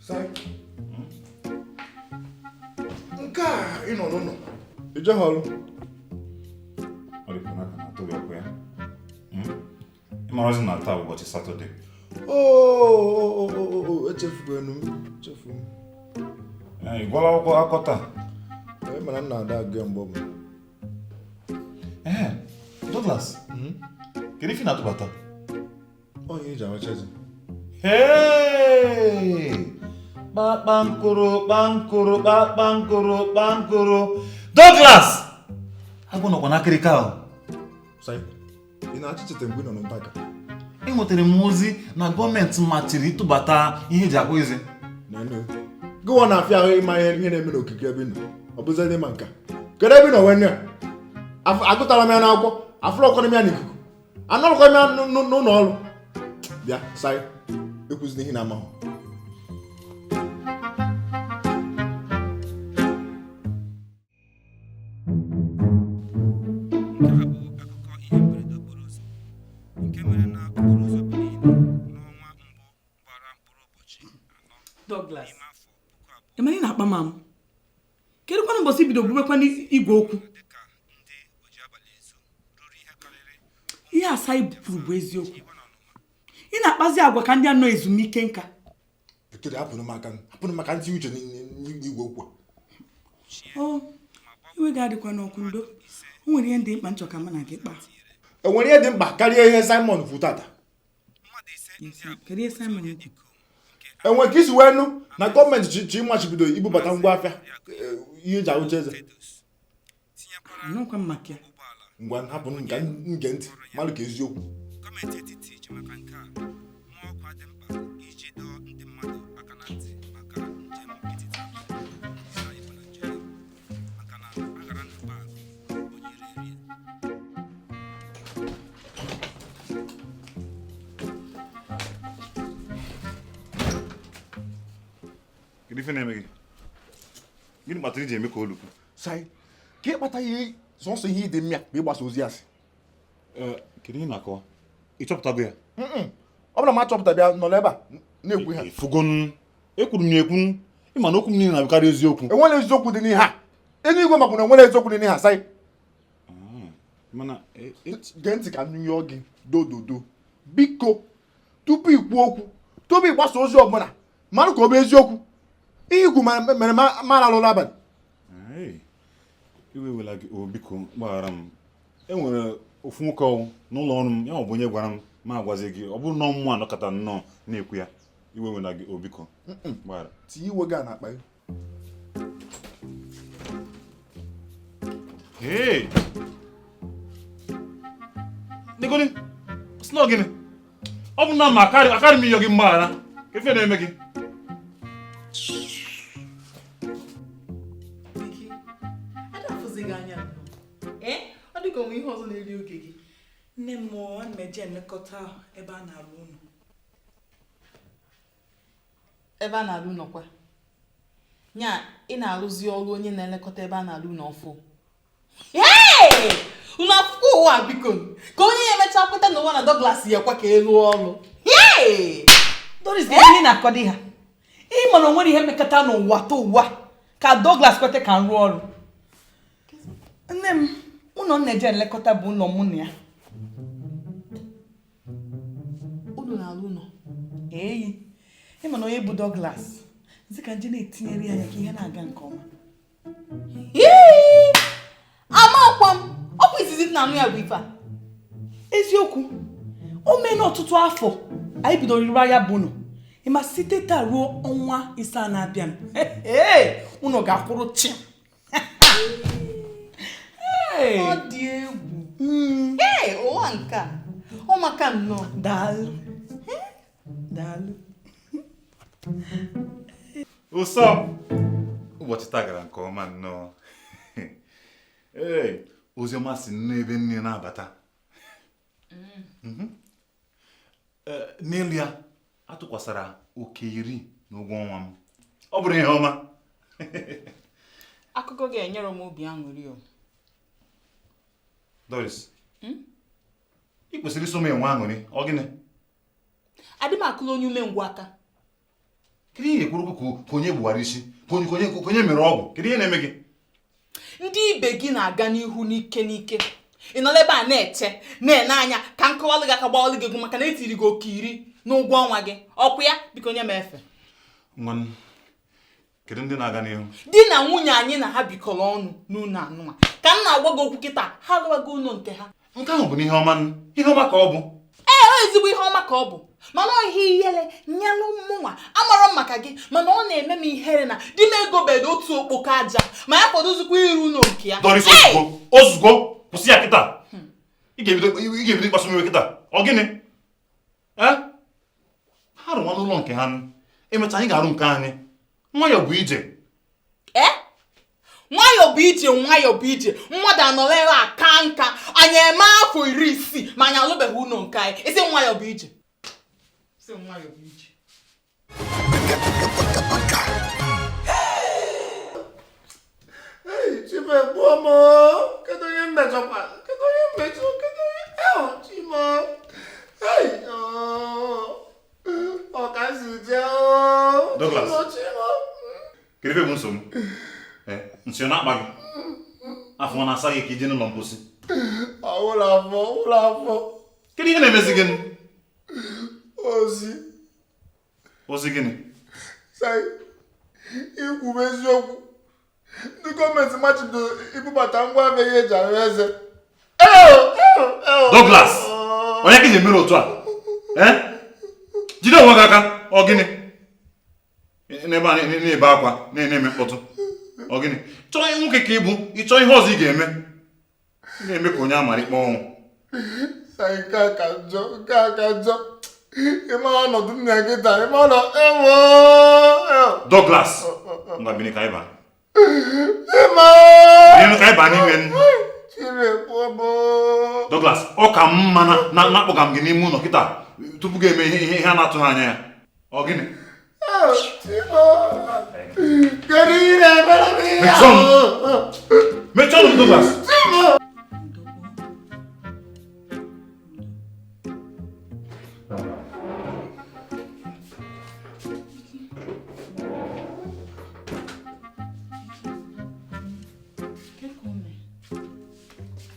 Nke a ị nọ n'ụlọ i jeghị ọrụ? Ọ dịkwa n'aka na-atụ gị ọkụ ya. Ị marazi na taa bụ ụbọchị Satọde. Oo, echefukwenu m, echefu m. Ị gụọla akwụkwọ akọ taa? Ị mara m na-ada agụ ya mgbe ọbụla. Ee, Douglas, kedu ife ị na-atụbata? Onye eji awacha eze. Hey! Kpakpankoro, kpankoro, kpakpankoro, kpankoro. Douglas! Agwọ nọkwa n'akịrịka ahụ. Sai, ị na-achọ icheta mgbe ị nọ n'nta aka? Enwetara m ozi na gọọmenti machiri ịtụbata ihe eji ahụ eze. Gịwa na-afịa ahụ ịma ihe na-eme n'okike ebe ị nọ. Ọ bụzi ịma nka. Kedu ebe ị nọ wee nụ ya? Agụtara m ya n'akwụkwọ, afụrọkwana m ya n'ikuku. Anọrọkwa m ya n'ụlọ ọrụ. Bịa, Sai, ekwuzina ihe na-amahụ. Nke a bụ akụkọ ihe mberede okporo ụzọ nke mere na okporo ụzọ Benin n'ọnwa mbụ gbara mkpụrụ ụbọchị 4 Douglas n'ime afọ 2000 ị mara ị na-akpa m amụ? Kedụkwanụ mbọsị i bido bubekwanụ igwe okwu? Dịka ndị oji abalị ezu ruru ihe karịrị Ihe Asai kwuru bụ eziokwu. Ị na-akpazi agwa ka ndị anọ ezumike nka. Victoria, hapụrụ m aka, hapụrụ m aka ntị uche n'igwe okwu a. O iwe ga-adịkwa n'ọkụ ndo. O nwere ihe dị mkpa m chọ ka mụ na gị kpaa. E nwere ihe dị mkpa karịa ihe Simon kwuru tata? Kedu ihe Simon kwuru? Enwere ka i si wee nụ na gọọmenti chi ịmachibido ibubata ngwa afịa ihe eji ahụcha eze? Anụkwa m maka ya. Ngwa, hapụ m ka m gee ntị malụ ka eziokwu. Gọọmenti etiti ji maka nke a mụọ ọkwa dị mkpa iji dọọ ndị mmadụ aka na ntị maka njem etiti abalị n'ala anyị bụ Naịjirịa, maka na aghara nnukwu akụ onye ire erie. Kedu ife na-eme gị? Gịnị kpatara i ji eme ka olukwu? Sai, ka ị kpata ihe sọsọ ihe ịdị mma bụ ịgbasa ozi asị. Kedu ihe na-akọwa? Ị chọpụtago ya? Ọ bụrụ na m achọpụta, bịa nọrọ ebe a na-ekwu ha. Efugon, ekwuru m ya ekwu, ịma na okwu m niile na-abụkarị eziokwu. Enwere eziokwu dị n'ihe a. Eluigwe makwa na enwere eziokwu dị n'ihe a, Sai. Mana gee ntị ka m yọọ gị dododo. Biko, tupu i kwuo okwu, tupu ị gbasa ozi ọbụla, mara ka ọ bụ eziokwu. Ihe ikwu mere m aralụla abalị. Iwe wela gị, o biko gbaghara m. E nwere ofu nwoke ọwụ n'ụlọ ọrụ m, ya ọ bụ onye gwara m ma agwazi gị, ọ bụrụ na ọmụmụ anọkọta nnọọ na-ekwu ya. Iwe wela gị, o biko gbaghara. Tinye iwe gị a n'akpa gị. Hey! Negoni, sị na gịnị? Ọ bụ na m akarị m ịyọ gị mgbaghara. Ka ife na-eme gị? Ọ dịka onwe ihe ọzọ na-eri oge gị. Nne m, ana m eje elekọta ebe a na-alụ ụlọ. Ebe a na-alụ ụlọ kwa? Nya ị na-alụzi ọrụ onye na-elekọta ebe a na-alụ ụlọ ọfụ. Unu afụkwa ụwa biko, ka onye ya emecha kweta na ụwa na Douglas ya kwa ka elu ọrụ. Doris, gịnị na-akọdị ha? Ị ma na o nwere ihe mmekọta n'ụwa ta ụwa ka Douglas kweta ka m rụọ ọrụ. Nne m, ụlọ m na-eje elekọta bụ ụlọ mụ na ya. Unu na-alụ ụlọ? Eyi, ị ma na onye bụ Douglas zi ka nje na-etinyere ya anya ka ihe na-aga nke ọma. Amakwa m, ọ bụ izizi na anụ ya bụ ife a. Eziokwu, o mee n'ọtụtụ afọ anyị bidoro iru ya bụ ụlọ. Ị ma site taa ruo ọnwa 5 na-abịa, ụnụ ga-akwụrụ chịm. Ọ dị egwu. Ee, ụwa nke a ọ maka nnọọ. Daalụ. Daalụ. Ụsọ ụbọchị taa gara nke ọma nnọọ. Ee, oziọma si n'ebe nne na-abata. N'elu ya atụkwasara oke 10 n'ụgwọ ọnwa m. Ọ bụrụ ihe ọma. Akụkọ ga-enyere m obi aṅụrị o. Doris, ị kwesịrị iso m enwe aṅụrị, ọ gịnị? Adị m akụla onye umengwụ aka. Kedu ihe ekwuru okwu ka onye gbuwara isi ka onye mere ọgwụ? Kedu ihe na-eme gị? Ndị ibe gị na-aga n'ihu n'ike n'ike. Ị nọrọ ebe a na-eche na-ene anya ka nkọwalụ gị aka gbawalụ gị egwu maka na etiri gị oke iri n'ụgwọ ọnwa gị. Ọkwụ ya biko nye m efe. Ngwanụ, kedu ndị na-aga n'ihu? Di na nwunye anyị na ha bikọrọ ọnụ n'ụlọ anụnwa. Ka m na-agwa gị okwu kịta, ha alụwago ụlọ nke ha. Nke ahụ bụ n'ihe ọma, ihe ọma ka ọ bụ. Ee, ọ ezigbo ihe ọma ka ọ bụ. Mana ọ ihe ihere nyelụ mụnwa amarọ m maka gị, mana ọ na-eme m ihere na di m egobedo otu okpoko aja ma ya fọdụzikwa iru ụlọ nke ya. Doris, ozugbo ozugbo kwụsị ya kịta. Ị ga-ebido ịkpasu m iwe kịta. Ọ gịnị? Ee, ha rụwa n'ụlọ nke ha, emechaa anyị ga-arụ nke anyị. Nwayọ bụ ije. Ee, nwayọ bụ ije, nwayọ bụ ije. Mmadụ anọrọ ebe a ka nka anyị eme afọ 60 ma anyị alụbeghị ụlọ nke anyị. Isi nwayọ bụ ije. Isi nwayọ bụ ije. Chimegbuo m. Kedu onye mmejọkwa? Kedu onye mmejọ? Kedu onye? Ew, Chimo. Hey, ọ ka si jee. Douglas. Chimo. Kedu ebe bụ nsogbu? Nsị ọ na-akpa gị? Afọ ọ na-asa gị ka ije n'ụlọ mposi? Ụlọ afọ, ụlọ afọ. Kedu ihe na-emezi gị? Ozi. Ozi gịnị? Sai, ikwu bụ eziokwu. Ndị gọọmenti machibidoro ibubata ngwa ahịa ihe eji arụ eze. Douglas, onye ka iji emere otu a? Jide onwe gị aka, ọ gịnị? N'ebe a na-ebe akwa na-eme mkpọtụ. Ọ gịnị? Chọọ nwoke ka ị bụ, ị chọọ ihe ọzọ ị ga-eme. Ị ga-eme ka onye amara ikpe ọnwụ. Sai, nke a ka njọ, nke a ka njọ. Ịma ọnọdụ m na nkịta, ịma ọnọdụ ewo. Douglas, ngwa bini ka anyị baa. Ịma. Bini ka anyị baa n'ime. Chimegbuo m. Douglas, ọ ka mma na na-akpọga m gị n'ime ụlọ kịta tupu gị eme ihe a na-atụghị anya ya. Ọ gịnị? Chimo. Kedu ihe na-emere m ihe a? Mechie ọnụ m, Douglas. Chimo.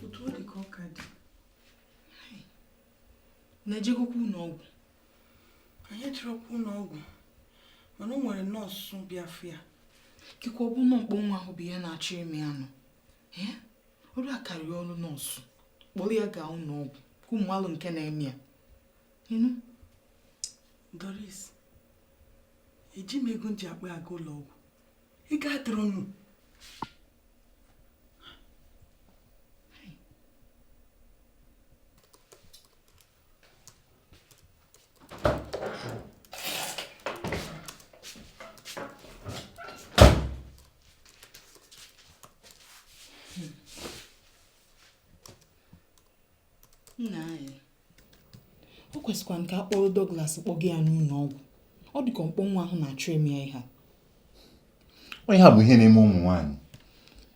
Otu ọ dị ka ọ ka dị. Na-ejegokwa ụlọ ọgwụ. Anyị ejirọkwa ụlọ ọgwụ, mana o nwere nọọsụ bịa afụ ya. Kekwa ọ bụ nọ mkpọ nwa ahụ bụ ihe na-achọ ime ya nọ. Ọrụ a karịrị ọrụ nọọsụ. Kpọrọ ya gaa ụlọ ọgwụ ka ụmụ alụ nke na-eme ya. Ịnụ? Doris, eji m ego m ji akpa aga ụlọ ọgwụ. Ego adịrọ nụ. Nna anyị, o kwesịkwara ka a kpọrọ Douglas kpọga ya n'ụlọ ọgwụ. Ọ dị ka mkpọ nwa ahụ na-achọ ime ya ihe a. Onye ha bụ ihe na-eme ụmụ nwaanyị.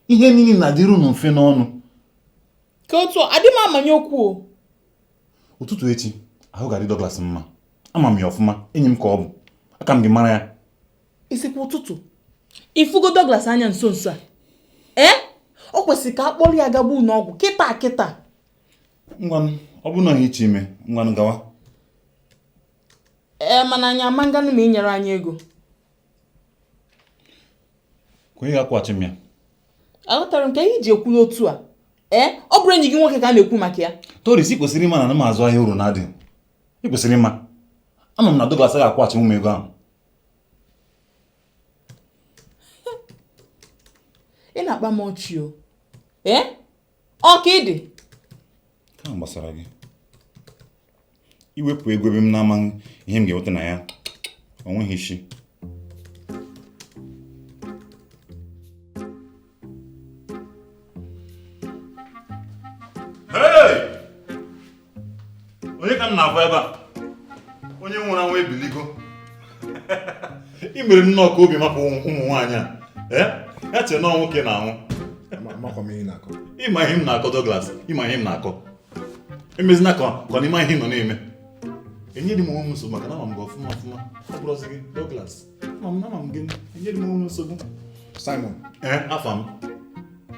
Ihe niile na-adịrị unu mfe n'ọnụ. Ka otu adị m amanye okwu o. Ụtụtụ echi, ahụ ga-adị Douglas mma. Ama m ya ọfụma, enyi m ka ọ bụ. Aka m gị mara ya. Isikwa ụtụtụ. Ifugo Douglas anya nso nso a. Ee? O kwesịrị ka a kpọrọ ya gaba ụlọ ọgwụ kịta kịta. Ngwanụ, ọ bụrụ na ihe iche ime, ngwanụ gawa. Ee, mana anyị ama nganụ ma ị nyere anyị ego. Ka onye ga-akwụghachi m ya. Aghọtara m ka ihe iji ekwuru otu a. Ee, ọ bụrụ enyi gị nwoke ka a na-ekwu maka ya. Doris, ị kwesịrị ịma na m azụ ahịa uru na-adị. Ị kwesịrị ịma. Ama m na Douglas ga-akwụghachi m ego ahụ. Ị na-akpa m ọchị o. Ee? Ọ ka ị dị? Nke ahụ gbasara gị. Iwepụ ego ebe m na-amaghị ihe m ga-enweta na ya, o nweghị isi. Hey! Onye ka m na-afụ ebe a? Onye nwụrụ anwụ ebiligo. Ị mere nnọọ ka obi mapụ ụmụ nwaanyị a. Ya chee na ọ nwoke na-anwụ. Ịma ihe m na-akọ Douglas, ịma ihe m na-akọ. Emezina ka ọ n'ime ihe ị nọ na-eme. Enyere m onwe m nsogbu maka na ama m gị ọfụma ọfụma. Ọ bụrụzi gị Douglas. Ama m gị enyere m onwe nsogbu. Simon. Ee, afa m.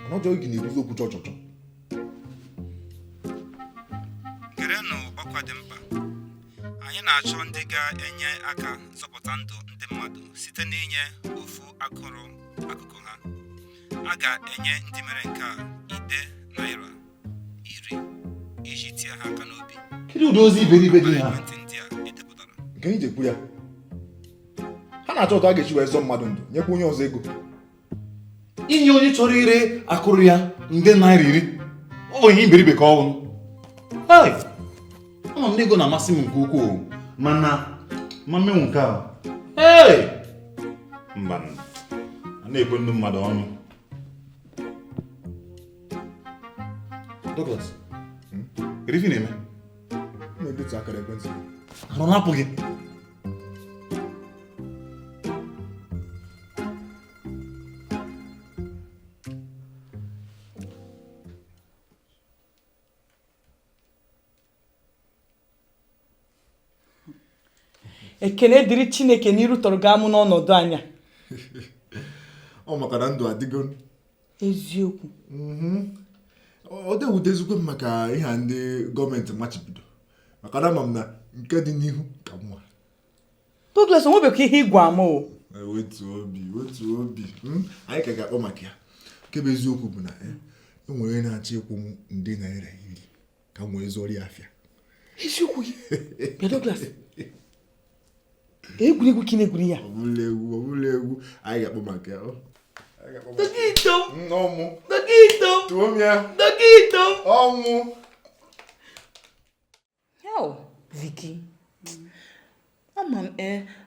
Ọnọdụ gị na-ekwuzi okwu chọchọchọ. Gerenụ ọkwa dị mkpa. Anyị na-achọ ndị ga-enye aka zọpụta ndụ ndị mmadụ site n'inye ofu akụrụ akụkụ ha. A ga-enye ndị mere nke a nde naira 10 iji tie ha aka n'obi. Kedu ụdị ozi iberibe dị ha? Ekwentị ndị a edepụtara. Nke anyị ji ekwu ya, ha na-achọ otu a ga-esi wee zọọ mmadụ ndụ, nyekwa onye ọzọ ego. Inye onye chọrọ ire akụrụ ya nde naira 10, ọ bụ ihe iberibe ka ọ bụ. Ama m na ego na-amasị m nke ukwuu, mana ma mmenwu nke a. Hey! Mba, a na-ekwe ndị mmadụ ọnụ. Douglas, kedu ife ị na-eme? M na-edetu akara ekwentị. Arụ na-apụ gị. Ekele dịrị Chineke na iru tọrọ gị amụ n'ọnọdụ anya. Ọ maka na ndụ adịgo. Eziokwu. Ọ dewutezikwe m maka ihe a ndị gọọmenti machibido, maka na ama m na nke dị n'ihu ka mma. Douglas, onwebekwa ihe ịgwa m o. Wetu obi, wetu obi. Anyị ka ga-akpọ maka ya. Nke bụ eziokwu bụ na e nwere onye na-achọ ịkwụ m nde naira 10 ka m wee zụọrọ ya afịa. Eziokwu gị? Bịa Douglas, egwuregwu ka ị na-egwuri ya. Ọ bụla egwu, ọ bụla egwu. Anyị ga-akpọ maka ya. Dọkịta m. Ọnwụ. Dọkịta. Tụọ m ya. Dọkịta. Ọnwụ. Vicky, ama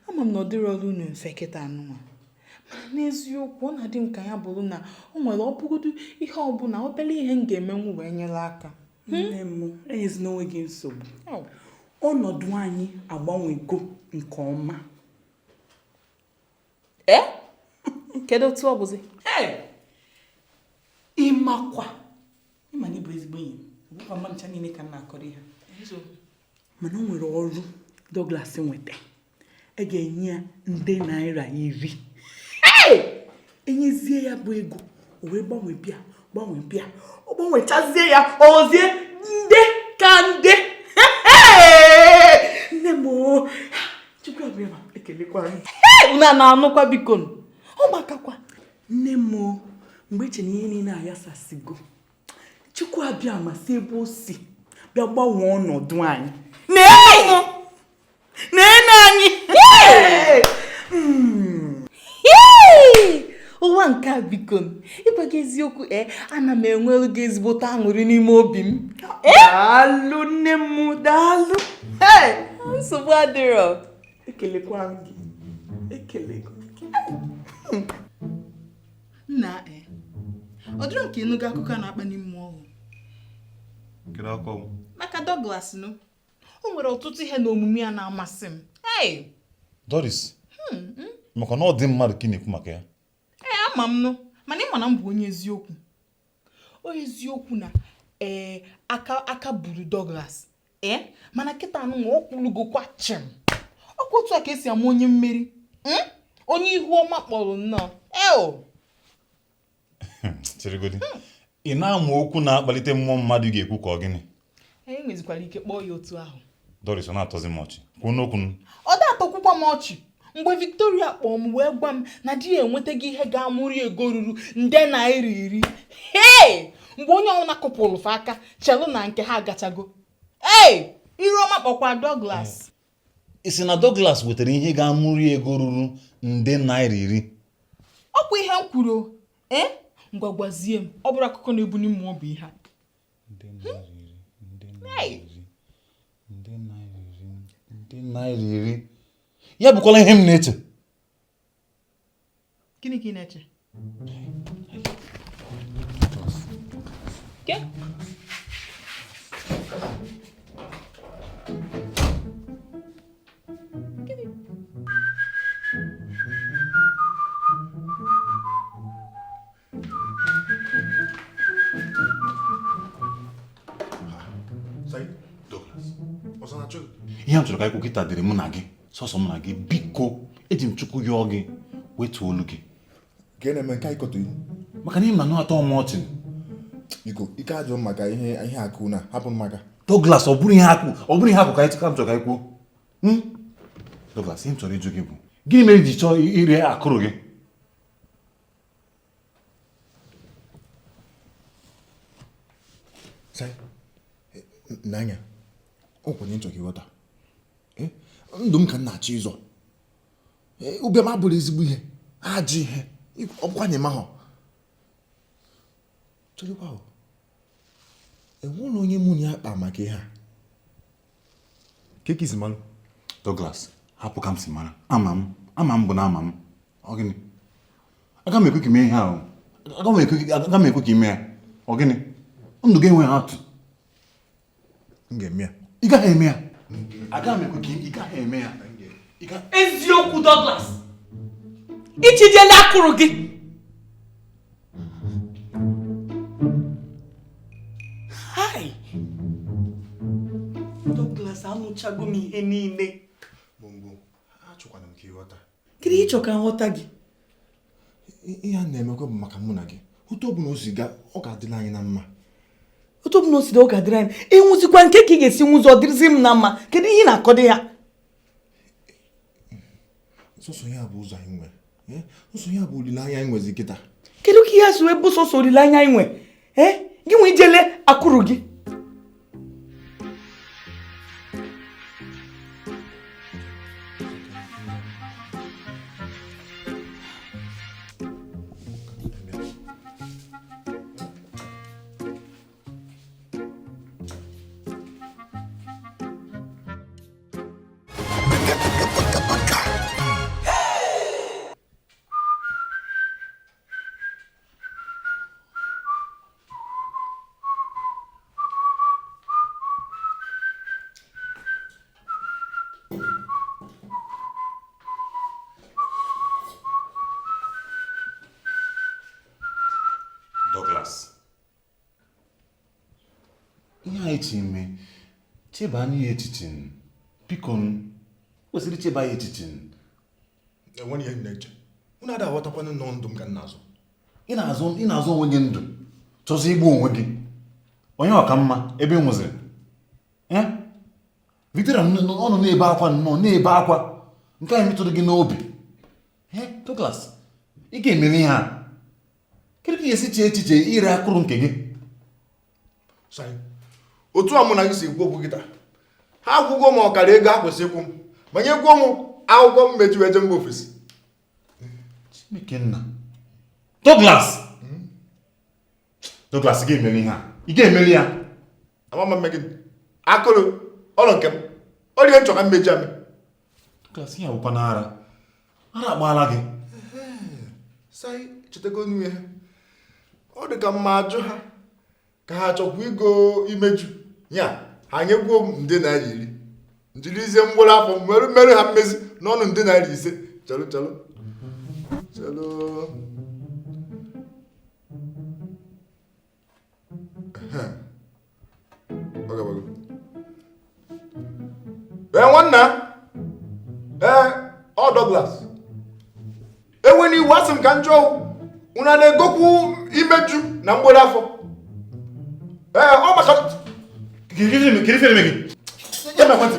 m na ọ dịrị ọrụ unu mfe kịta anụnwa, mana n'eziokwu ọ na-adị m ka ya bụrụ na o nwere ọbụgodu ihe ọbụla obere ihe m ga-emenwu wee nyere aka. Nne m, enyezina onwe gị nsogbu. Ọnọdụ anyị agbanwego nke ọma. Ee? Kedu otu ọ bụzi? Ịmakwa ịma na ịbụ ezigbo enyi m, ọ bụkwa mma ncha niile ka m na-akọrọ ihe. Mana o nwere ọrụ Douglas nweta, e ga-enye ya nde naira 10. Enyezie ya bụ ego, o wee gbanwe bịa, gbanwe bịa, ọ gbanwechazie ya, ọzie nde ka nde. Nne m, Chukwu abịa ma ekelekwa m. Unu a na-anụkwa biko ọ makakwa. Nne m, mgbe eche na ihe niile ayasasigo, Chukwu abịa ma si ebe o si bịa gbanwee ọnọdụ anyị. Na-ene anyị. Ụwa nke a biko, ịgwa gị eziokwu, ana m enwelu gị ezigbote aṅụrị n'ime obi m. Daalụ nne m, daalụ. Nsogbu adịrọ. Ekelekwa m gị. Ekelekwa gị. Nna, ọ dịrọ nke ịnụgo akụkọ a na-akpa n'ime ọhụụ. Kedu akụkọ? Maka Douglas nụ, o nwere ọtụtụ ihe na omume ya na-amasị m. Doris, maka na ọ dị mmadụ ka ị na-ekwu maka ya. Ee, ama m nụ, mana ị ma na m bụ onye eziokwu. O eziokwu na aka buru Douglas. Mana kịta anụ nwa ọ kwụlugokwa chim. Ọkwa otu a ka esi ama onye mmeri. Onye ihu ọma kpọrọ nnọọ. Cheregodi, ị na-amụ okwu na-akpalite mmụọ mmadụ ga-ekwu ka ọ gịnị? Anyị nwezikwara ike kpọọ ya otu ahụ. Doris, ọ na-atọzi m ọchị. Kwuo n'okwu m. Ọ da-atọkwukwa m ọchị mgbe Victoria kpọọ m wee gwa m na di ya enwetaghị ihe ga-amụrụ ego ruru nde naira 10. Hei! Mgbe onye ọbụla kụpụrụ fa aka, chelụ na nke ha agachago. Ei! Iruọma kpọkwa Douglas. Ị sị na Douglas wetara ihe ga-amụrụ ego ruru nde naira 10? Ọkwa ihe m kwuru. Ngwa gwazie m, ọ bụrụ akụkọ na-ebuli mmụọ bụ ihe a. Nde naira 10, nde naira 10. Ya bụkwala ihe m na-eche. Gịnị ka ị na-eche? Douglas, ihe m chọrọ ka anyị kwuo kịta dịrị mụ na gị, sọsọ mụ na gị, biko Eji m Chukwu yọọ gị, wetuo olu gị. Ka ị na-eme nke anyị kọtọ ihu. Maka na ị ma na atọ m ọchị. Biko, ike ajụ m maka ihe akụ na hapụ m maka. Douglas, ọ bụrụ ihe akụ, ọ bụrụ ihe akụ ka anyị ka m chọrọ ka anyị kwuo. Douglas, ihe m chọrọ ịjụ gị bụ, gịnị mere i ji chọọ ire akụrụ gị? Sai, n'anya, ọ kwenye nchọ ka ịghọta. Ndụ m ka m na-achọ ịzọ. Ụbịam abụrụ ezigbo ihe, ajọ ihe, ọ bụkwa na ịmahọ. Cherekwa o, enwere onye mụ na ya kpa maka ihe a. Ka esi malụ? Douglas, hapụ ka m si mara. Ama m, ama m bụ na ama m. Ọ gịnị? Aga m ekwe ka ime ihe ahụ. Aga m ekwe ka ime ya. Ọ gịnị? Ndụ gị enweghị atụ. M ga-eme ya. Ị gaghị eme ya. Aga m ekwe ka ị gaghị eme ya. Eziokwu Douglas, ichijela akụrụ gị. Hai! Douglas, anụchago m ihe niile. Gbomgbom, achọkwana m ka ịghọta. Kedu ihe ị chọrọ ka m ghọta gị? Ihe a na-emekwa bụ maka mụ na gị. Otu ọbụla o si gaa, ọ ga-adịrị anyị na mma. Otu ọbụla o si gaa, ọ ga-adịrị anyị. Ịnwụzikwa nke ka ị ga-esi nwụzọ, ọ dịrịzi m na mma. Kedu ihe ị na-akọdo ya? Sọsọ ya bụ ụzọ anyị nwere. Sọsọ ya bụ olileanya anyị nwezi kịta. Kedu ka ihe a si wee bụ sọsọ olileanya anyị nwe? Gị nwe ijele akụrụ gị. Douglas, ihe anyị chi ime, cheba anya ya echiche, biko kwesịrị icheba ya echiche. Enwere ihe m na-eche. Unu ada aghọtakwanụ nnọọ ndụ m ka m na-azụ. Ị na-azụ onwe gị ndụ, chọzi igbu onwe gị. Onye ọka mma ebe ị nwụziri. Victoria ọ nọ na-ebe akwa nnọọ, na-ebe akwa. Nke anyị metụrụ gị n'obi. Douglas, ị ga-emeri ihe a. Kedu ka ị ga-esi chee echiche ire akụrụ nke gị? Sai, otu a mụ na gị si ekwu okwu kịta, ha akwụgo m ọkara ego ha kwesịrị ịkwụ m, ma nyekwuo m akwụkwọ m meji wee jee mba ofesi. Chineke nna. Douglas! Douglas, ị ga-emeri ihe a. Ị ga-emeri ya. Ama m gị. Akụrụ, ọrụ nke m. Ọ dị ihe nchọ ka m meji ame. Douglas, ihe awụkwa n'ara. Ara agbaala gị. Sai, chetago onye ha. Ọ dị ka mma ajụ ha ka ha chọkwa igo imeju. Ya, ha nyekwuo m nde naira 10. Njirizie mgbụrụ afọ m were mere ha mmezi n'ọnụ nde naira 5. Chelụ chelụ. Chelụ. Ee nwanna. Ee, ọ Douglas. Enwe n'iwu asị m ka m jụọ unu a na-egokwu imeju na mgbụrụ afọ. Ee, ọ maka Kedu ife na-eme gị? Ya mere ekwentị.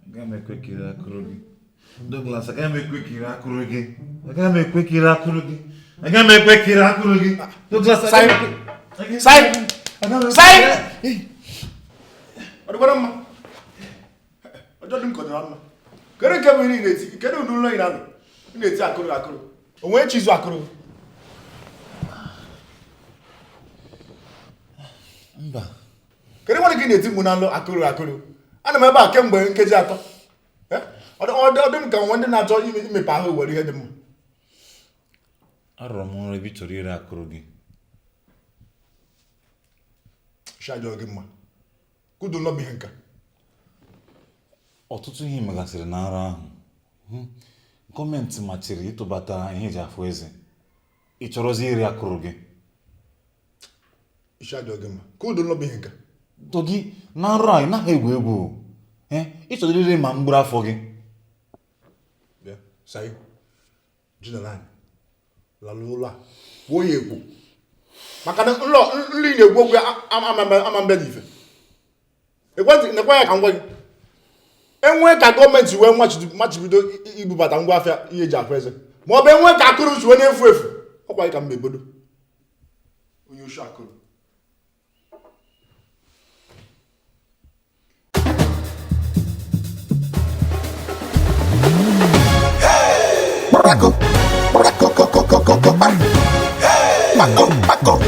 Aga m ekwe ka ire akụrụ gị. Douglas, aga m ekwe ka ire akụrụ gị. Aga m ekwe ka ire akụrụ gị. Aga m ekwe ka ire akụrụ gị. Douglas, Sai! Sai! Sai! Ọ dịkwara mma? Ọjọọ dị m ka ọ dịra mma. Kedu nke bụ ị na-eti? Kedu ụdị ụlọ ị na-anọ? Ị na-eti akụrụ akụrụ. O nwee chi izu akụrụ? Mba. Kedu nwanne gị na-eti mkpu na nlọ akụrụ akụrụ? Ana m ebe a kemgbe nkeji 3. Ọ dị m ka nwe ndị na-achọ imepe ahụ were ihe dị mma. Arụrụ m ọrụ ebe ị chọrọ ire akụrụ gị. Shajọ gị mma. Kudu nọ bụ ihe nka. Ọtụtụ ihe megasịrị na nrọ ahụ. Gọọmenti machiri ịtụbata ihe eji afụ eze. Ị chọrọzi ire akụrụ gị? Shajọ gị mma. Kudu nọ bụ ihe nka. Dọgị, na nrọ a ị naghị egwu egwu. Ee, ị chọrọ ma mkpụrụ afọ gị. Bịa saa ihu jinala anyị lalụ ụlọ a kwuo ya ekwu maka na nlọ nri na-egwu okwu ama mbịa n'ife ekwentị nekwa ya ka m gwa gị enwee ka gọọmenti wee machibido ibubata ngwa afịa ihe eji akwa eze ma ọ bụ enwee ka akụrụ si wee na-efu efu ọkwa gị ka m ebodo onye oshi akụrụ. Paco.